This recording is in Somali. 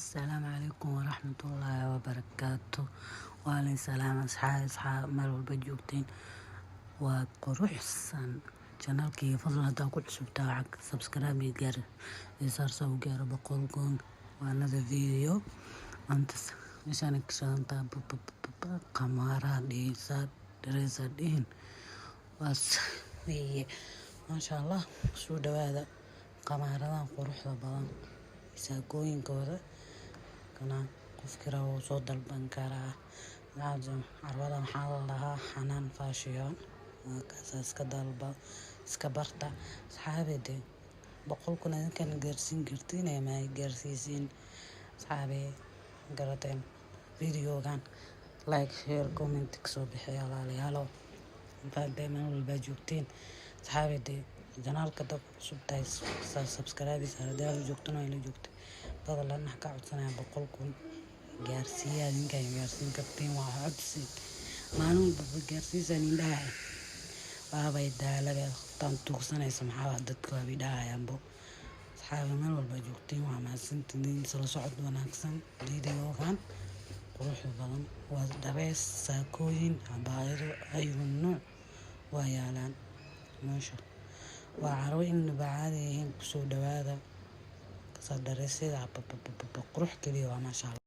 Asalaamu calaykum waraxmatullaahi wabarakaatu. Waa salaam, asxaab, asxaab meel walba joogteen. Waa quruxsan channelkii. Fadlan haddaa ku cusubtaa, waxaa subscribe iyo gaar iyo saarsa u gaaro 100,000. Waa another video. Maanta meeshaan ka shidantaa qamaaraha dhihin, dhareesa dhihin, waas weeye. Maasha Allah, soo dhawaada. Qamaaradan quruxda badan, saakooyinkooda kana qofkii rabo wuu soo dalban karaa. Carwada waxaa la dhahaa Xanaan Fashion. Kaasa iska dalba, iska barta, asxaabi. Dee 100,000 idinkan gaarsiin kartiin ma gaarsiisiin, asxaabi? Garateen videogan? Like, share, comment kasoo bixiya, walaalayaalo. Fahanteen? Meel walbaa joogteen, asxaabi, dee channelka dad cusub tahay, subscribe haddii aad joogtona ila joogta. Fadlan waxaan ka codsanaya 100,000 gaarsiiya. Idinkan gaarsiin kartiin, waa codsi. Maalin walba gaarsiisaan indhaha waabay daalabe qoftaan tuugsanaysa. Maxaa dadka waabay dhahayaanbo? Asxaabi, meel walba joogtiin, waa mahadsantihiin. Isla socod wanaagsan. Videogan quruxda badan waa dharees, saakooyin, cabaayado, ayu nuuc waa yaalaan meesha. Waa carwo inaba caadi ahayn. Kusoo dhawaada. Kasaa dhareesyada qurux keliya waa, maasha Allah.